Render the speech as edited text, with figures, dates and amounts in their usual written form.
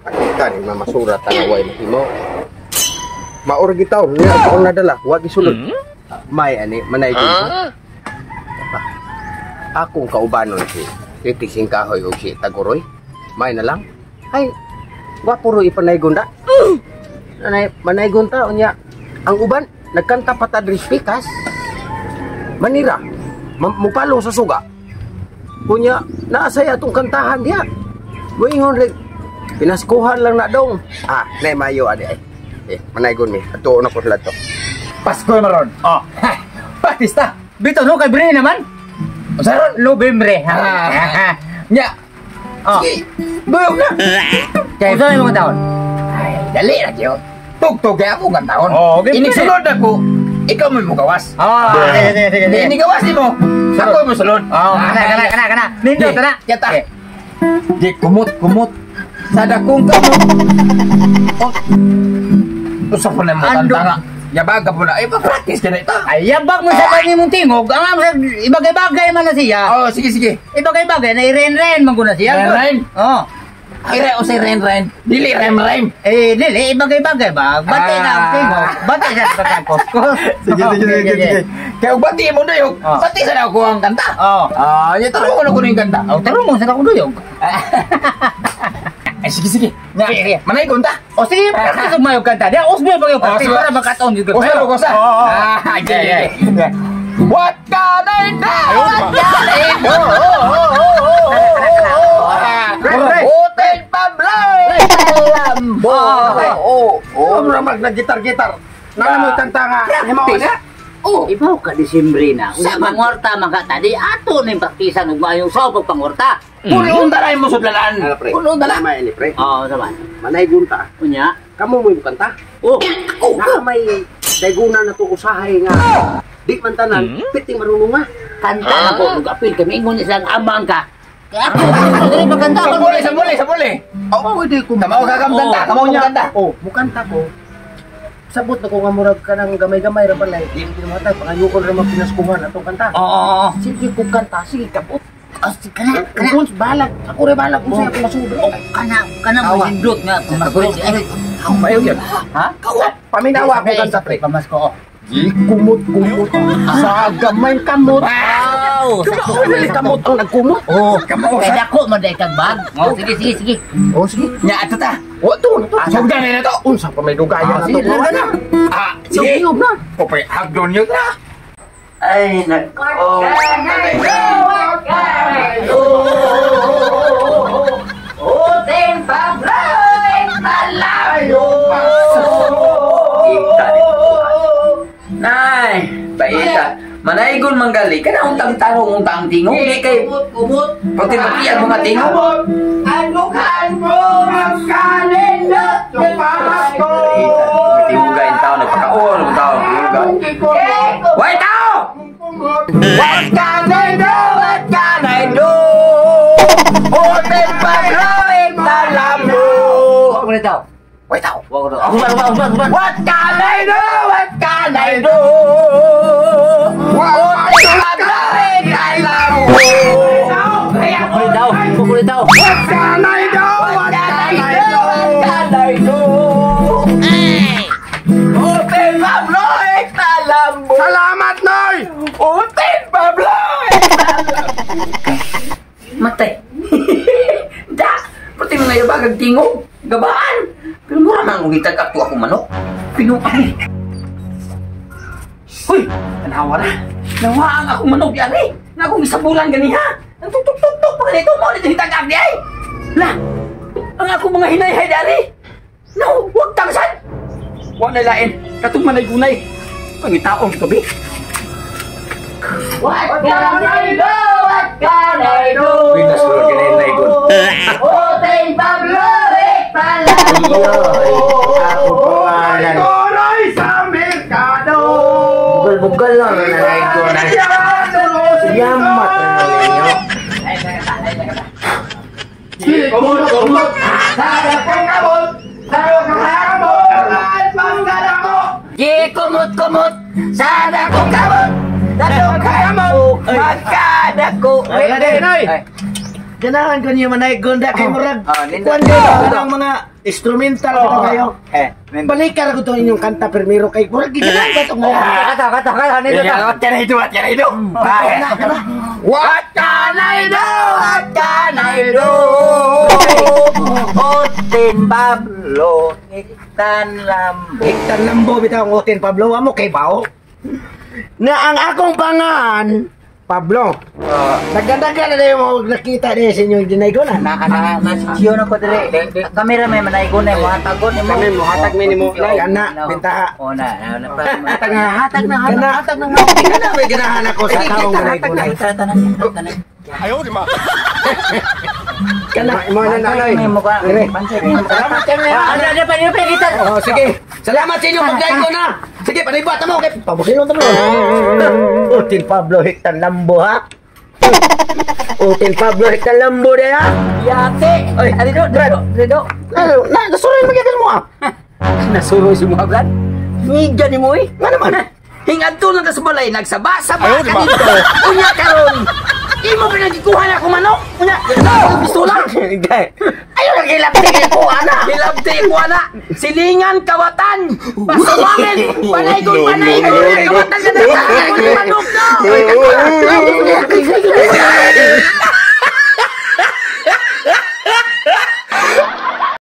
Kita ni mamasurat ang way mahimo. Maor gitaw niya ako nadala, wa gisulod. May ani manay ko. Akong kaubanon si Titik Singkahoy og si Tagoroy. May na lang. Ay, wa puro ipanaygon da. Nanay, manaygon ta unya. Ang uban nagkanta pa ta diri pikas. Manira. Mupalo sa suga. Kunya naa say atong kantahan diha. Muingon reg pinaskuhan lang na dong. Ah, nay mayo adi ay. Eh, manaygon mi. Ato na ko sila to. Pasko maron. Oh. Ha, practice ta. Bito no kay Bre naman. Unsa ron? Nobyembre. Ah. Nya. Oh. Sige. Duyog na. Kay unsa imong taon? Ay, dali ra gyud. Tugtog kay ako kang taon. Oh, okay. Inig sulod ako. Ikaw mo mugawas. Oh, sige sige sige. Hindi ini gawas nimo. Ako mo sulod. Oh, kana kana kana kana. Nindot na. Yata. Di kumot kumot. Sa dakong kamot. Oh. Usa pa na mo Ando. kanta nga. Yabaga po na. Eh, pa-practice ka na ito. Ay, yabag mo sa kanya mong tingog. Ang amo sa ibagay-bagay man na siya. Oh, sige, sige. Ibagay-bagay na iren-ren man ko na siya. Ren-ren? Oh. Ay, re, o say ren, ren. Dili, rem, rem. Eh, dili, ibagay-bagay ba? Bati na ang Ah. tingog. Bati sa pagkakos. Sige, sige, sige, sige. Kaya ug bati mo duyog. Oh. Bati sa na ako ang kanta. Oh. Ah, nya tarong ko na kuno yung kanta. Oh, tarong mo sa akong duyog. Ay, sige, sige. Nya, Sige, sige. manay kunta. O sige, practice og mayo kanta. Diya, usbi pa yung practice Oh, sige. para makataon jud ko. Usa ko usa. Oo, oo. Ah, sige, Sige, sige. What can I do? What can I do? Hotel Pablo! Lambo! Oh, oh, oh, nag-gitar-gitar. Nana mo kanta nga. Himo na. Oh, Ibaw ka Disyembre na. Unya Sama. pangorta man ka tadi ato ning praktisan ug maayong sa pagpangorta. Puro unta na mo sudlalan. Ano, pre? Puro unta na. May ini pre. Oo, sama. Manaygon ta. Unya. Kamo mo yung kanta. Oh, Na may dayguna na to usahay nga. Di man tanan, piting marunong nga. Kanta na ko ug apil kami ingon ni silang amang ka. Kaya ako dili magkanta Sa ko. buli, sa buli, sa buli. Oh, pwede ko. Kamao ka kam kanta, kamao ka kanta. Oh, mukanta ko. Sabot na ko nga murag ka ng gamay-gamay ra palay. Di mo matay pangayukon ra magpinaskuhan atong kanta. Oo, oo, oo. Sige ko kanta, sige kabot. Oh, sige, kana kana. Kung balag, ako ra balag kung sa ako masubra. Oh, kana kana mo Awa. hindot nga pamasko. Ay, Mayo yun. ha? Paminawa ako kanta pre. Pamasko. Oh. Di kumot-kumot sa gamay kamot. Wow, sakto. Kamot kamot ang nagkumot. Oh, Kamao kay sa. dako man day kag bag. Oh, sige sige sige. Oh, sige. Nya ato ta. Oh, to, to. Sugdan na to. Unsa pa may dugayan Ah, na sige, to. larga na. Ah, sige. Sige na. Popay, hagdon yun na. Ay, nako. Hotel Pablo Malayo. Nay, paita. Manaygon manggali kana untang tarong untang tingog di kay Kumot. pati mapiyan mga tingog. Anukan mo magkalendot Yung Pasko. Tingog in tao nagpakaon ang tao. Tingog. Way tao! What can I do? What can I do? Hotel Pablo Talambo. Wag mo daw. Way tao. Wag mo. Uban uban uban uban. What can I do? What can I do? Hotel Pablo Talambo. Wag mo daw. Wag mo daw. What can I do? What can I do? What can I do? Hotel Pablo Talambo. Salamat, Noy! Hotel Pablo Matay. Da! Pati mga yabag ang tingog. Gabaan. Pero mura man ang gitag ato ako manok. Pinuang. Huy! Tanawa na. Nawaan akong manok yari. Na akong isang bulan ganiha. Ang tuk-tuk-tuk-tuk pa ganito mo. Dito hitag di ay. La! Ang akong mga hinayhay dari. No! Huwag tangsan! Huwag na lain. Katong manay gunay. Pangitaong gabi. What can I do? What can I do? Wait, nas Lord, ganun na ikon. Hotel Pablo Talambo. Ako pangalan. Koray sa merkado. Bugal-bugal lang na nanay ko na. Yamat na ninyo. Kumot, kumot. Sa kong kamot. Sa kong kamot. Di kumot-kumot sana kong kamot. Dadong kamot. Magkadako. Ay, Noy. Ganahan ko niyo manay gonda kay murag. Ah, nindot. Kuan kayo ang mga instrumental ko kayo. Eh, nindot. Balikan ko to inyong kanta primero kay murag giganahan ba tong Kata, kata, kata, nindot. What can I do? What can I do? What can I do? What can I do? Otin Pablo, Iktan Lambo. Hektar lambo bitaw ang Otin Pablo amo kay bao. Na ang akong pangan Pablo. Nagdandagan na yung mga nakita din sa inyong dinaygonan. Na na na si Gio na ko dire. Kamera may manaygon na muhatagon nimo. Kami muhatag mi nimo. Kana, bintaha. O na, na na pa. Hatag na, hatag na, Kana, hatag na. Kana may ganahan ako sa taong manaygonay. Tanan, tanan. Kana, Imo na nanay. May mukha. Dire. Pansay. Salamat kami. Ano ano pa pa kita. Oh, sige. Salamat sa inyong pagdaygo na. Sige, panibata mo kay pabusilon ta mo. Otin Pablo Hektar Lambo ha. Otin Pablo Hektar Lambo de ha. Yate. Ay, Ari do, do, do. Ano, na nasuroy magyagan mo ah. Nasuroy si mga Brad. Ngiga ni mo eh. Nga naman. Hingadto lang ka sa balay, nagsaba-saba ka dito. Unya karon. Imo pinagikuha na ako manok. Unya, no, pistola. Hindi. Ayaw lang gilapti kay ko ana. Hilabti ko ana. Silingan kawatan. Pasawangin. Panaygon, panaygon. Kawatan ka na. Manok no.